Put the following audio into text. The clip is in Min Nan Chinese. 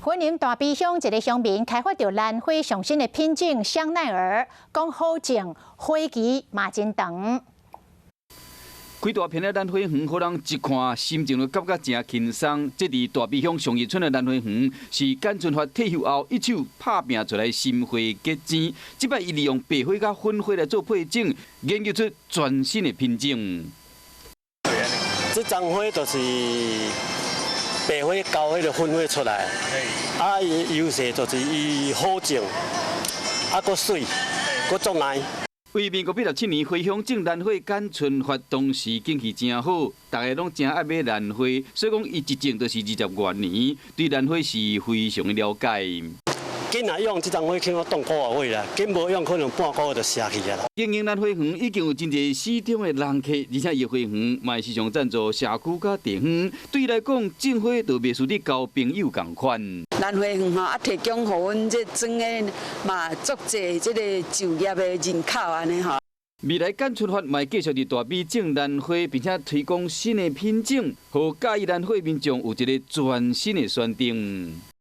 雲林大埤鄉一个鄉民開發著蘭花上新的品種香奈兒，講好種，花期嘛真長。規大片的蘭花園，予人一看心情就感覺誠輕鬆。這佇大埤鄉松義村的蘭花園，是簡春發退休後一手拍拚出來心血結晶。這擺伊利用白花佮粉花來做配種，研究出全新的品種。這欉花就是白花交彼个粉花出來，啊，伊的優勢就是伊好種，啊，閣媠，閣足耐。為民國87年回鄉種蘭花簡春發，當時景氣誠好，大家攏誠愛買蘭花，所以講伊一種就是20外年，對蘭花是非常的了解。緊若用這叢花，起碼當幾个月啦，緊無用可能半個月就謝去啊啦。經營蘭花園已經有真濟死忠的人客，而且伊花園嘛時常贊助社區佮地方，對伊來講，種花就袂輸佇交朋友仝款。蘭花園吼，啊，提供予阮這莊的嘛足濟這个就業的人口按呢吼。未來簡春發嘛會繼續佇大埤種蘭花，並且推廣新的品種，予佮意蘭花民眾有一个全新的選擇。